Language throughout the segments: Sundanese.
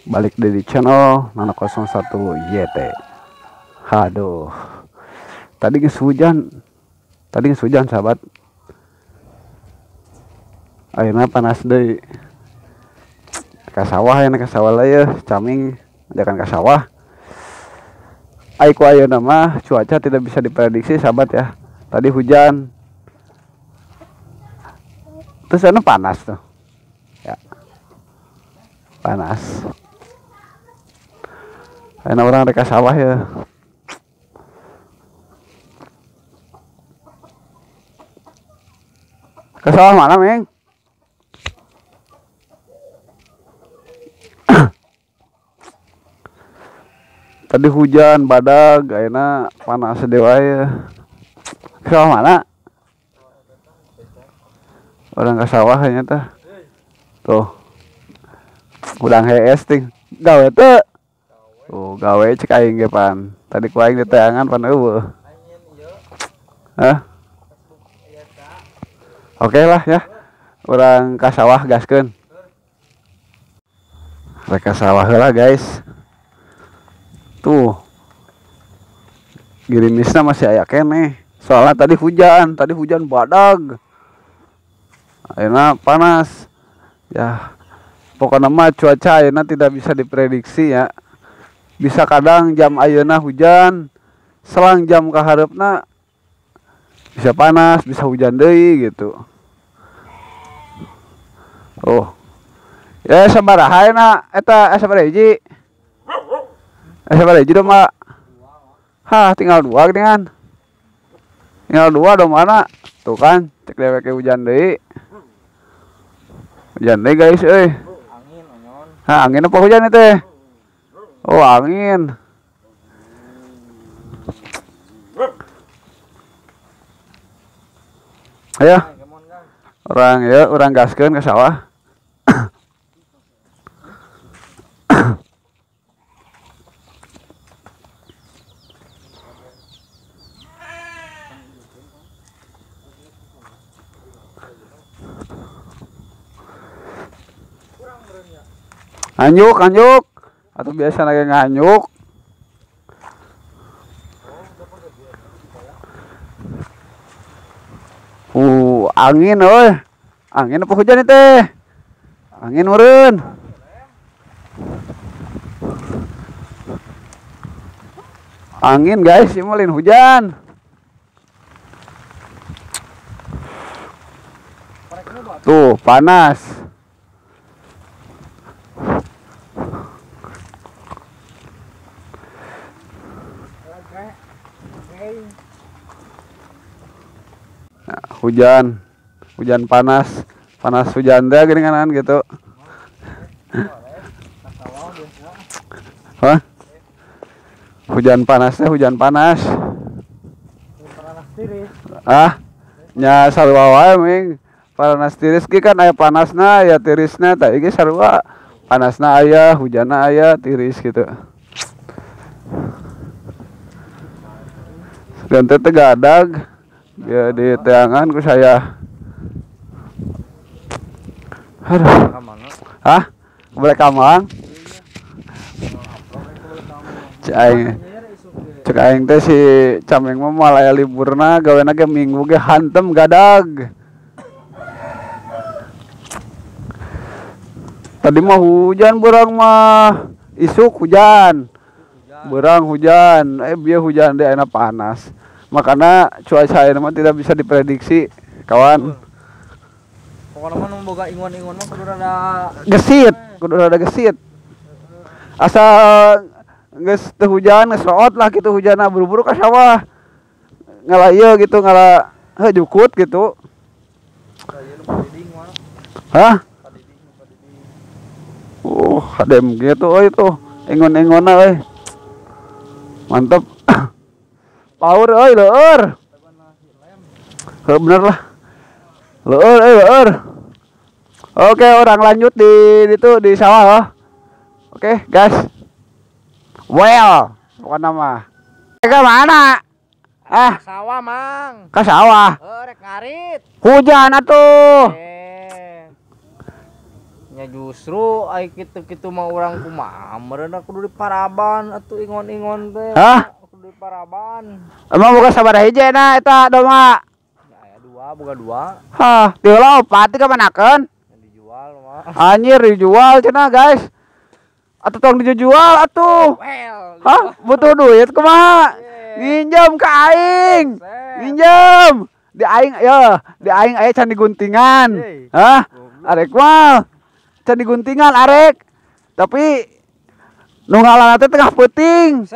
Balik dari channel Nano 01 YT. Aduh, tadi geus hujan, sahabat. Ayeuna panas deui. Ka sawah ayeuna, ka sawah lah ya, caming ajakan ka sawah. Ai ku ayeuna mah cuaca tidak bisa diprediksi sahabat ya. Tadi hujan, terus ayeuna panas tuh. Ya, panas. Ayeuna urang rek ka sawah ya. Ke sawah mana, Meng? Tadi hujan badag, ayeuna panas deui wae. Ke sawah mana? Urang ka sawah nya tah. Tuh. Urang hees ting. Gawe teu? Oh, gawe cek aing ge pan. Tadi ku aing diteangan pan eueuh. Hah? Oke lah ya. Urang ka sawah gaskeun. Rek ka sawah heula, guys. Tuh. Gerimisna masih aya keneh. Soalnya tadi hujan badag. Ayeuna panas. Ya, pokoknya mah cuaca ayeuna tidak bisa diprediksi ya. Bisa kadang jam ayeuna hujan, selang jam kahareupna bisa panas, bisa hujan deui gitu. Oh. Ya sabaraha ayeuna eta sabaraha hiji? Sabaraha hiji domba? Hah, tinggal dua geuningan. Tinggal dua dombana. Tuh kan, cek dewek hujan deui. Hujan deui guys euy. Angin onyon. Hah, angin apa hujan itu? Oh, angin. Ayo. Orang ya, orang gaskeun ke sawah. Anjuk, anjuk. Atau biasa lagi nganyuk. Angin euy. Angin apa hujan itu? Angin meureun. Angin guys, ieu mah lain hujan. Tuh, panas. Nah, hujan, hujan panas, panas hujan deh gini kanan gitu. Hah? Hujan panasnya hujan panas. Ah, nya sarua wae ming. Panas tiris ge kan aya panasna, aya tirisna, tah ieu sarua. Panasna aya, hujanna aya, tiris gitu. Dan teh gadag ya di teangan ku saya. Aduh. Hah? Boleh kamang? Cek aing teh si Cameng mah moal aya liburna, gawena ge minggu ge hantem gadag. Tadi mah hujan beurang mah, isuk hujan. Beurang hujan, bieu hujan deh ayeuna panas. Makanya cuaca ayeuna mah tidak bisa diprediksi, kawan. Pokoknya mah nu boga ingon-ingon mah kudu rada gesit, kudu rada gesit. Asal geus teu hujan geus root lah gitu hujanna buru-buru ka sawah. Ngala ieu gitu ngala heuh jukut gitu. Hah? Hadem gitu euy tuh. Ingon-ingonna euy. Mantep. Power euy leueur. Heuh bener lah. Leueur euy leueur. Oke, orang lanjut di itu di sawah loh. Oke, guys. Well, bukan nama. Ke mana? Ah, sawah, Mang. Ke sawah. Rek ngarit. Hujan atuh. Nya justru ai kitu-kitu mah urang kumaha meureun kudu diparaban atuh ingon-ingon teh. Hah? Kudu diparaban. Emang boga sabaraha hiji na eta domba? Ya aya dua, boga dua. Hah, tilu opat ka manakeun? Dijual mah. Anjir dijual cenah, guys. Atuh tong dijual atuh. Well, hah, butuh duit kumaha? Nginjem ka aing. Nginjem. Di aing ya, di aing aya can diguntingan. Hah? Arek mah can diguntingan arek. Tapi nu ngalana teh tengah peuting.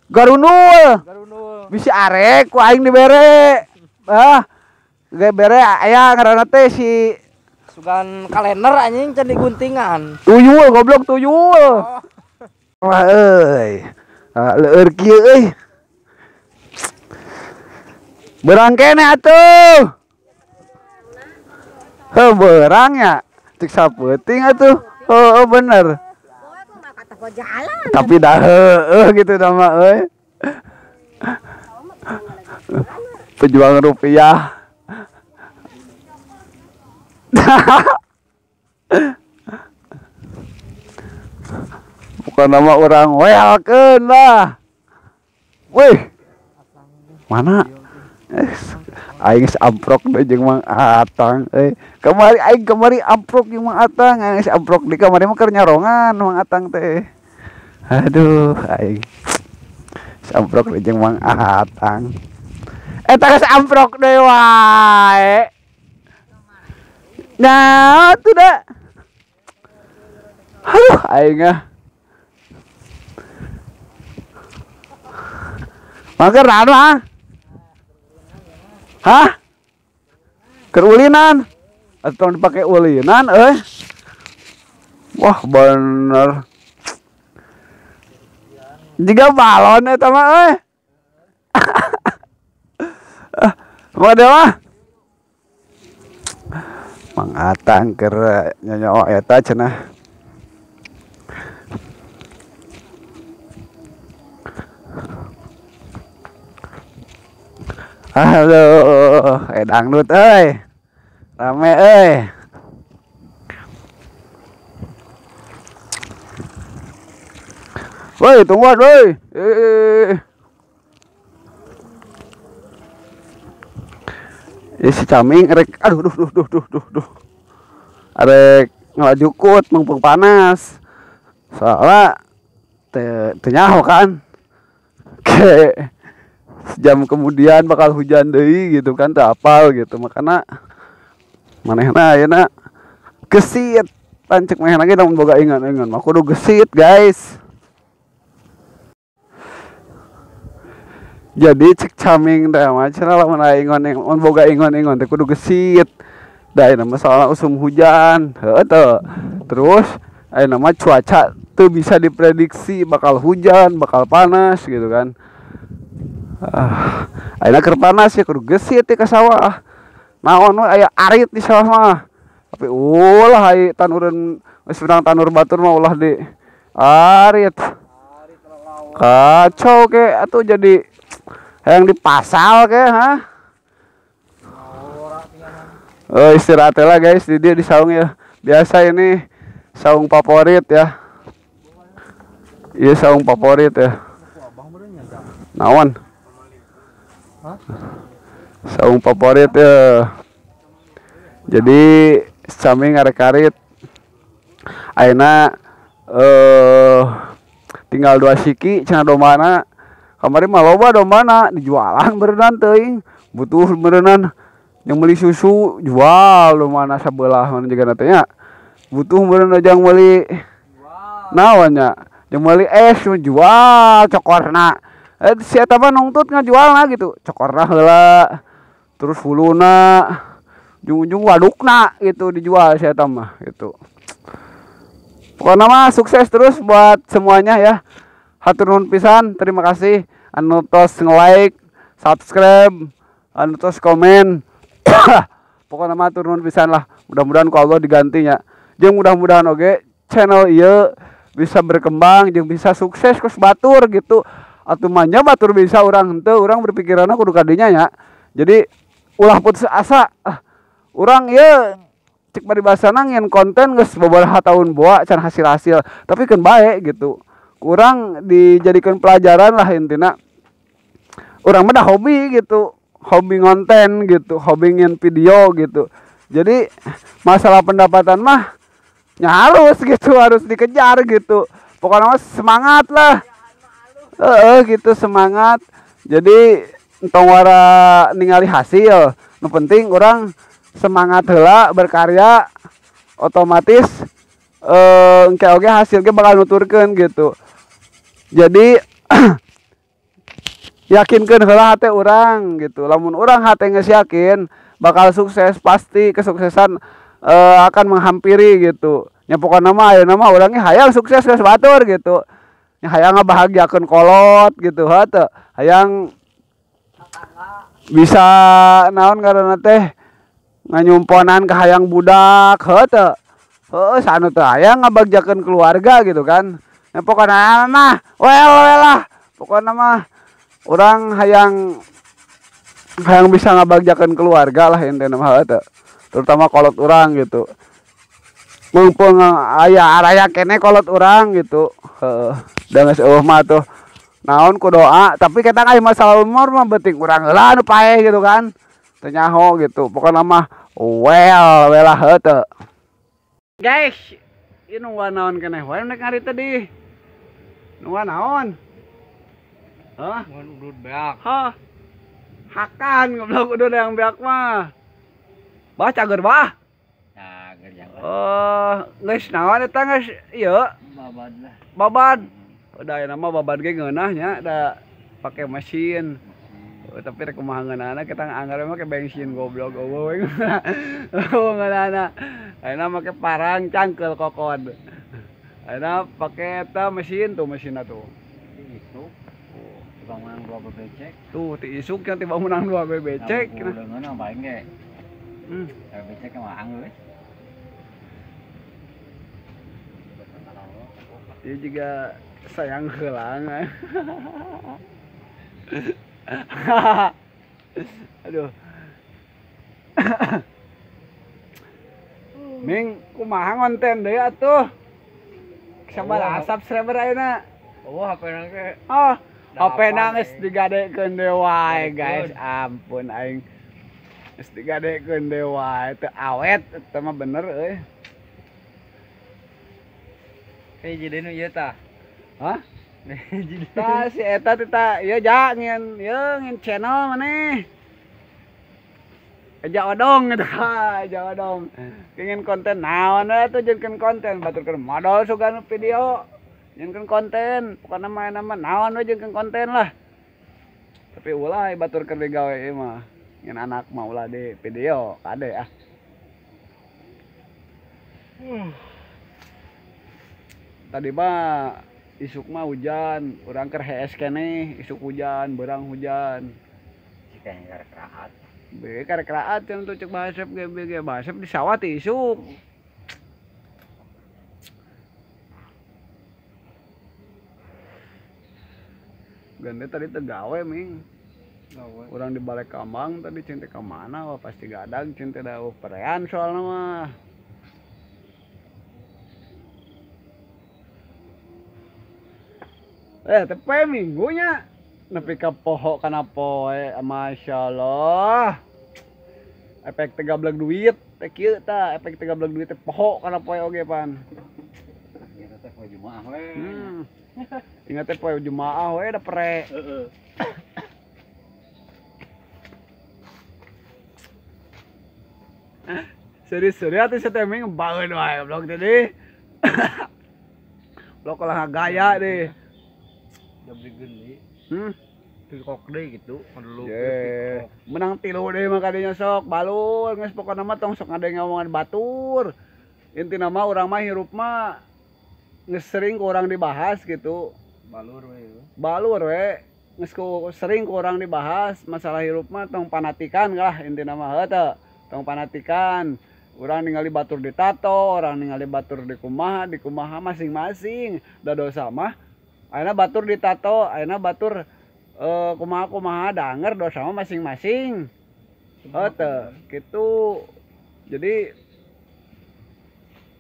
Garunul. Bisi arek ku aing dibere. Hah? Ge bere aya ngaranna teh si sugan kalender anjing can diguntingan. Tuyul goblok tuyul. Oh. Wah euy. Leueur kieu euy. Berang kene atuh. Heuh berang nya. Cik sapeuting atuh. Oh, bener. Tapi dah heueuh gitu dah mah euy. Pejuang rupiah. Bukan nama orang welkeun lah. Wih. Mana? Aing geus amprok deui jeung Mang Atang euy. Kamari aing kamari amprok jeung Mang Atang, aing geus amprok di kamari mah keur nyarongan Mang Atang teh. Aduh, aing geus amprok deui jeung Mang Atang. Eta geus amprok deui wae. Nah, tuh dah. Aduh, aing ah. Mangker anu ah. Hah? Kerulinan? Atau dipakai ulinan euy? Wah, bener. Jiga balon eta mah euy. Mah mah. Mang Atang keur nyonyo eta cenah. Aduh, dangdut euy. Rame euy. Woi, tungguan woi. Ya si Caming rek aduh duh. Arek ngalajukut mumpung panas. Soalnya teu nyaho kan. Ke sejam kemudian bakal hujan deui gitu kan, teu apal gitu. Makana manehna ayeuna gesit. Pancek manehna ge lamun boga ingon-ingon mah kudu gesit, guys. Jadi cek Caming teh mah cenah lamun aya ingon-ingon boga ingon-ingon teh kudu gesit. Da ayeuna mah soalna usum hujan, heueuh teu. Terus ayeuna mah cuaca teu bisa diprediksi bakal hujan, bakal panas gitu kan. Ayeuna keur panas ya kudu gesit ka sawah. Naon we aya arit di sawah mah. Tapi ulah ai tanureun geus menang tanur batur mah ulah di arit. Kacau ke atuh jadi yang dipasal ke ha. Oh, istirahat lah guys, di dia di saung ya. Biasa ini saung favorit ya. Iya saung favorit ya. Naon? Saung favorit ya. Jadi Caming ngarek-karit. Ayeuna tinggal 2 siki cenah dombana. Kamari mah loba dombana dijualan berenang teuing. Butuh berenang yang beli susu jual dombana sabelah mana juga teh nya. Butuh berenang jang beli naon nya. Jeung meuli es jual cokorna. Si eta mah nungtut ngajualna gitu. Cokorna heula. Terus huluna, ujung-ujung wadukna gitu dijual si eta mah gitu. Pokoknya mah sukses terus buat semuanya ya. Hatur nuhun pisan, terima kasih anu tos nge-like, subscribe, anu tos komen. Pokoknya mah hatur nuhun pisan lah. Mudah-mudahan ku Allah digantinya. Jeung mudah-mudahan oge channel ieu bisa berkembang jeung bisa sukses kos batur gitu. Atuh mah nya batur bisa urang henteu, urang berpikiranna kudu kadinya nya. Jadi ulah putus asa. Urang ieu cek paribasana ngien konten geus babaraha tahun boa can hasil-hasil, tapi keun bae gitu. Kurang dijadikan pelajaran lah intina. Urang mah dah hobi gitu, hobi ngonten gitu, hobi ngien video gitu. Jadi masalah pendapatan mah nya harus gitu, harus dikejar gitu. Pokoknya mah semangat lah. Gitu semangat. Jadi entong wara ningali hasil, nu penting urang semangat heula berkarya, otomatis engke oge hasil ge bakal nuturkeun gitu. Jadi yakinkeun heula hate urang gitu. Lamun urang hate geus yakin bakal sukses, pasti kesuksesan akan menghampiri gitu. Nya pokona mah ayeuna mah urang ge hayang sukses geus batur gitu. Nya hayang ngabahagiakeun kolot gitu heuh. Hayang bisa naon ngaranna teh nganyumponan ke hayang budak heuh teu. Heuh sanu teu hayang ngabagjakeun keluarga gitu kan. Ya pokona mah well lah. Pokona mah urang hayang bisa ngabagjakeun keluarga lah intina mah heuh teu. Terutama kolot urang gitu. Mumpung aya araya keneh kolot urang gitu. Heeh. Da geus eueuh mah tuh naon ku doa, tapi kita aya masalah umur mah beuting urang heula anu paeh gitu kan. Teu nyaho gitu. Pokona mah well lah heuh teu. Guys, ieu nungguan naon keneh wae nek ngari tadi. Nungguan naon? Hah? Nungguan udud beak. Hah? Hakan goblok udud yang beak mah. Bah cager bah. Cager jangan. Oh, geus naon eta geus ieu? Babad lah. Babad. Udah ayeuna mah babad ge ngeunah nya da pake mesin. Oh, tapi rek kumaha ngeunahna kita anggar mah ke bensin goblok eueuh we. Eueuh ngeunahna. Ayeuna make parang cangkeul kokod. Ayeuna pake eta mesin tuh mesinna tuh. Ti isuk. Oh, tiba menang 2 bebecek. Tuh ti isuk nya tiba menang 2 bebecek. Udah ngeunah bae ge. Bebecek mah anggeus. Dia juga sayang heulang. Aduh. Ming kumaha konten deui atuh? Sabaraha subscriber ayeuna? Oh, HP na ge. Oh, HP na geus digadekeun deui wae, guys. Ampun aing. Geus digadekeun deui wae, teu awet eta mah bener euy. Kayak jadi nu ieu tah. Hah? Tah si eta teh tah ieu ja ngien ieu ngien channel maneh. Eja odong gitu, eja odong. Ingin konten naon we atuh jieunkeun konten, batur keur modal sugan video. Jieunkeun konten, pokona mah ayeuna mah naon we jieunkeun konten lah. Tapi ulah batur keur digawe ieu mah. Ngien anak mah ulah di video kade ah. Tadi mah isuk mah hujan, urang keur hees keneh, isuk hujan, beurang hujan. Jika karek raat. Be karek raat yang tuh cek basep ge ge basep di sawah ti isuk. Gande tadi teu gawe ming. Gawe. Urang di Balai Kambang tadi cinta ka mana wah pasti gadag cinta da perean soalna mah. Tepe minggunya nepi ka poho kana poe, masyaallah. Efek teh gablek duit, teh kieu tah, efek teh gablek duit teh poho kana poe oge pan. Ingat teh poe Jumaah we. Ingat teh poe Jumaah we da pere. Heeh. Serius-serius atuh sateh ming baeun wae goblok tadi. Goblok lah gaya deh. Jabri geni. Pikok deui gitu, dulu. Ye, menang 3 deui mah kadinya sok balur geus pokona mah tong sok ngadenge ngomongan batur. Intina mah urang mah hirup mah geus sering ku urang dibahas gitu. Balur we. Balur we. Geus ku sering ku urang dibahas masalah hirup mah tong panatikan lah intina mah heuh teu. Tong panatikan. Urang ningali batur ditato, urang ningali batur di kumaha, di kumaha masing-masing. Da dosa mah ayeuna batur ditato, ayeuna batur kumaha-kumaha danger dosa mah masing-masing. Heuh teu, kitu. Jadi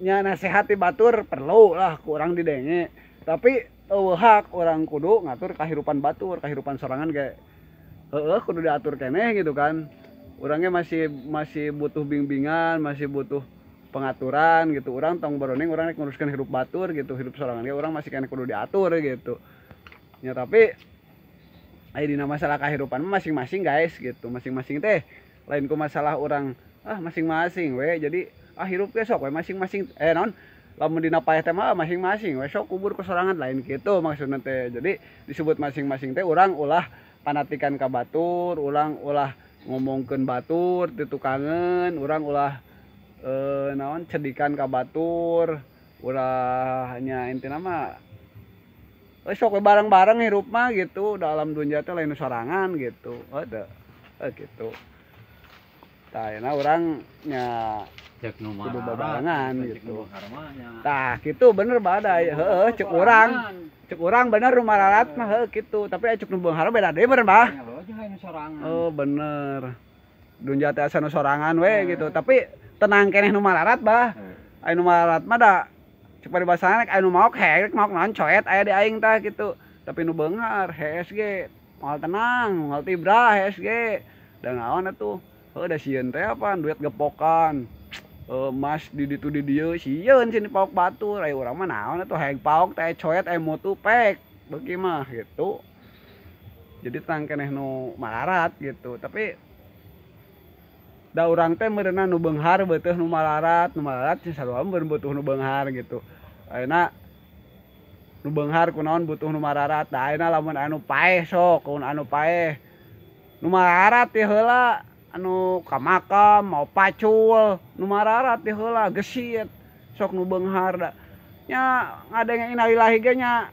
nya nasehati batur perlu lah ku urang didenge. Tapi eueuh hak urang kudu ngatur kahirupan batur, kahirupan sorangan ge heueuh kudu diatur keneh gitu kan. Urangnya masih butuh bimbingan, masih butuh pengaturan gitu. Urang tong boroning urang rek nguruskeun hirup batur gitu, hirup sorangan ge urang masih keneh kudu diatur gitu. Ya tapi aya dina masalah kahirupan mah masing-masing guys gitu. Masing-masing teh lain ku masalah urang masing-masing we. Jadi hirup ge sok we masing-masing naon lamun dina paeh teh mah masing-masing we sok kubur ku sorangan lain gitu maksudna teh. Jadi disebut masing-masing teh urang ulah panatikan ka batur, urang ulah ngomongkeun batur ditukangeun, urang ulah naon cedikan ka batur, ulah nya intina mah sok we bareng-bareng hirup mah gitu, dalam dunia teh lain sorangan gitu. Heuh teu. Gitu. Tah ayeuna urang nya cek nu kudu mararat, babarengan cek gitu. nu beunghar mah nya. Tah kitu bener badai. Heueuh cek urang. Cek urang bener nu mararat mah heueuh kitu, tapi aya cek nu beunghar beda deui bener bah. Ya lo jeung aya nu sorangan. Oh bener. Dunia teh asa nu sorangan we gitu, tapi tenang keneh nu mararat bah. Aya nu mararat mah da cek paribasana rek aya nu maok hek maok naon coet aya di aing tah gitu. Tapi nu beunghar hees ge moal tenang, moal tibra hees ge. Da naon atuh? Heuh da sieun teh apaan duit gepokan. Mas di ditu di dieu sieun sini paok batur aya urang mah naon atuh hayang paok teh coet aya mutu pek beuki mah gitu. Jadi tenang keneh nu mararat gitu, tapi da urang teh meureunna nu beunghar beuteung nu mararat, nu mararat sih sarua meureun butuh nu beunghar gitu. Ayeuna nu beunghar kunaon butuh nu mararat, da ayeuna lamun anu paeh sok, kun anu paeh nu mararat teh heula anu ka makam mau pacul nu mararat teh heula gesit sok nu beunghar da nya ngadenge innalillahi ge nya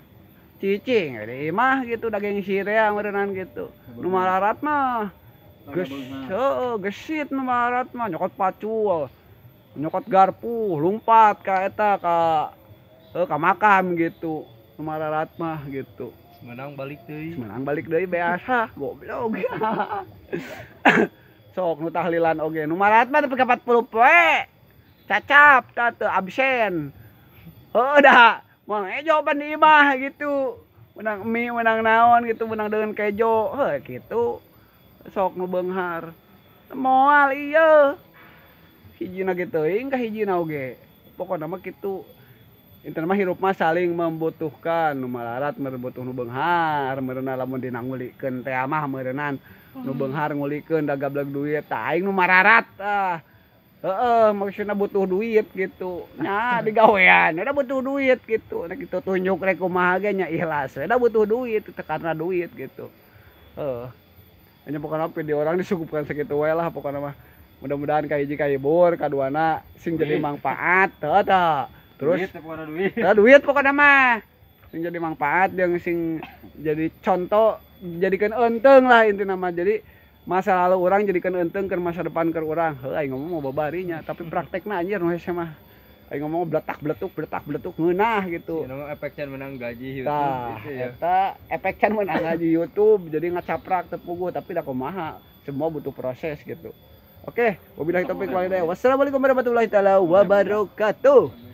cicing we di imah gitu da gengsi teh meureunnan gitu. Nu mararat mah heueuh gesit nu mararat mah nyokot pacul, nyokot garpu, lumpat ka eta ka makam gitu. Nu mararat mah gitu. Menang balik deui. Menang balik deui biasa goblok. Sok nu tahlilan oge nu mararat mah nepi ka 40 poe. Cacap tah teu absen. Heueuh da moal ejo pan di imah gitu. Menang mie, menang naon gitu, menang deungeun kejo. Heuh kitu. Sok nu beunghar. Moal ieu. Hijina ge teuing ka hijina oge. Pokona mah kitu. Intina mah hirup mah saling membutuhkan, nu mararat meureun butuh nu beunghar, meureunna lamun dina ngulikeun teh mah meureunan nu beunghar ngulikeun da gableg duit, tah aing nu mararat ah. Heeh, maksudna butuh duit gitu. Nya digawean, da butuh duit gitu. Nek kitu tunjuk rek kumaha ge nya ikhlas we, da butuh duit teu karena duit gitu. Heuh. Nya pokona video orang disukupkan sakitu we lah pokona mah. Mudah-mudahan kahiji kahibur, kaduana sing jadi manfaat, heuh tah. Terus duit pokona duit. Tah duit pokona mah. Sing jadi manfaat jeung sing jadi contoh, jadikeun eunteung lah intina mah. Jadi masa lalu urang jadikeun eunteung keur masa depan keur urang. Heuh aing ngomong mau babarinya, tapi praktekna anjir nu hese mah. Aing ngomong bletak bletuk bletak bletuk ngeunah gitu. Ya, nama efek can menang gaji YouTube tah, gitu ya. Eta efek can menang gaji YouTube jadi ngacaprak teu puguh tapi da kumaha, semua butuh proses gitu. Oke, wabillahi taufiq wal hidayah. Wassalamualaikum warahmatullahi taala wabarakatuh.